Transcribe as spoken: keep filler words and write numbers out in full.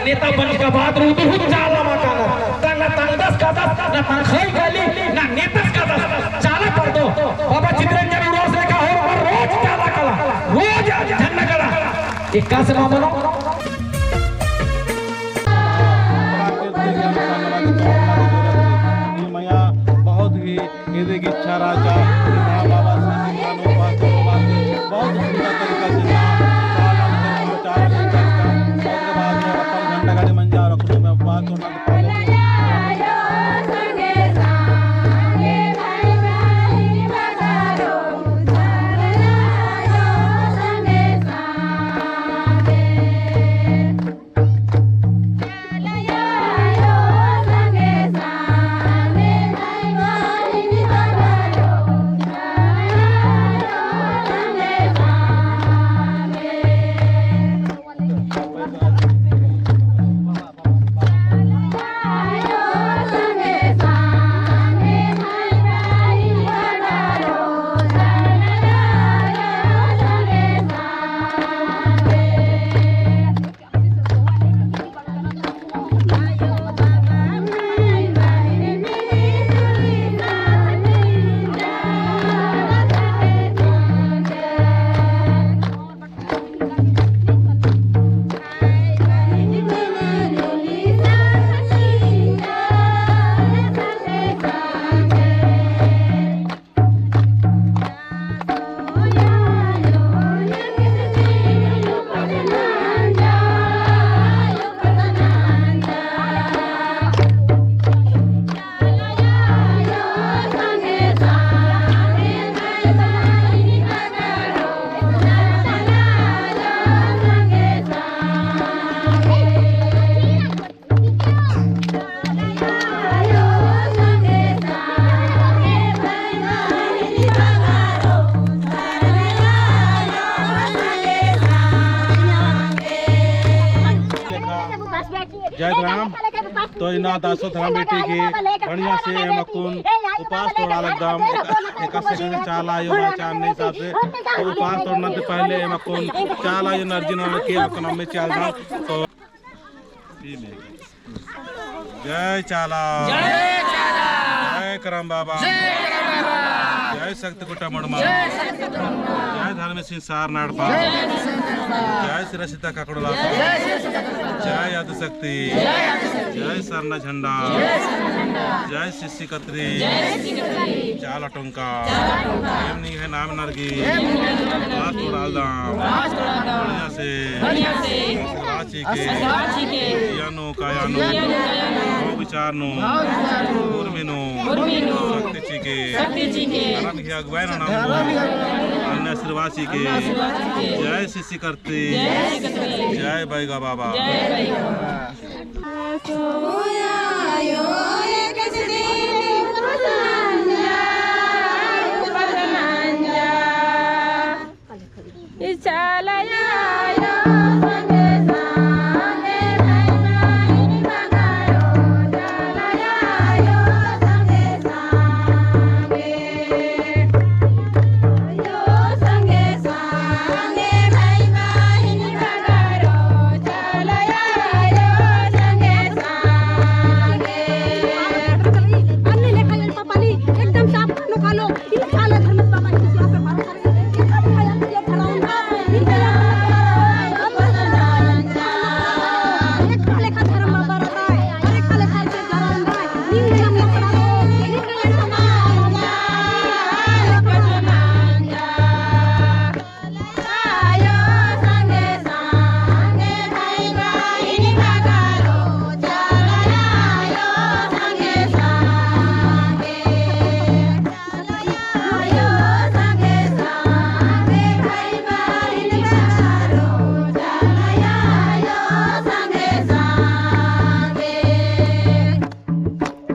नेता बनका बाद रअदस हूँ चाला मा कानर। ता ना तंगदस कादस, ना तंगखई काली, ना नेतस कादस। चाला परदो। बाबा चितरंजन उराँवस लेखा होरमर रोज चाला काला, रोज झंडा गड़ा। एकासे मा मनो। मया बहुत ही इदी गे इच्छा रहचा कि माँ बाबा से सिखानो, बहुत सुंदर तरीका से चाला, चाला, चाला, उसके बाद में अपन झंडा गाड़ी मंजा रखनो में उपवास तोड़ना। जय धरम। तो इन्ना दसो धरम बेटी की बढ़िया से एम अक्कुन उपास तोड़ा लगदम। एकासे चाला आयो बाचान नहीं हिसाब से। तो उपास तोड़ना से पहले एम अक्कुन चाला आयो नर्जी नोर की अक्कुन अम्मे चालदम। तो जय चाला। जय चाला। जय करम बाबा। जय करम बाबा। जय शक्ति कुटा मड़मा। जय शक्ति कुटा मड़मा। जय धर्मेसिन सारना एड़पा। जय धर्मेसिन सारना एड़पा। जय सिरा सीता काकड़ोला। जय सिरा सीता काकड़ोला। जय आदिशक्ति। जय आदिशक्ति। जय सरना झंडा। जय सरना झंडा। जय सिस्सी कतरी। जय सिस्सी कतरी। चाला टोंका। चाला टोंका। एम निंग्है नाम नरगी। एम निंग्है नाम नरगी। उपास तोड़ालदम। उपास तोड़ालदम। बढ़िया से। बढ़िया से। आशीर्वाद चिके। आशीर्वाद चिके। जिया नू, काया नू। जिया नू, काया नू। भाव विचार नू। भाव विचार नू। उर्मी नू। उर्मी नू। शक्ति चिके। शक्ति चिके। धरम गही अगुवाई नू नाम नू। धरम गही अगुवाई नू। अन्ने आशीर्वाद चिके। अन्ने आशीर्वाद चिके। जय सिस्सी कतरी। जय सिस्सी कतरी। जय बैगा बाबा। जय बैगा बाबा।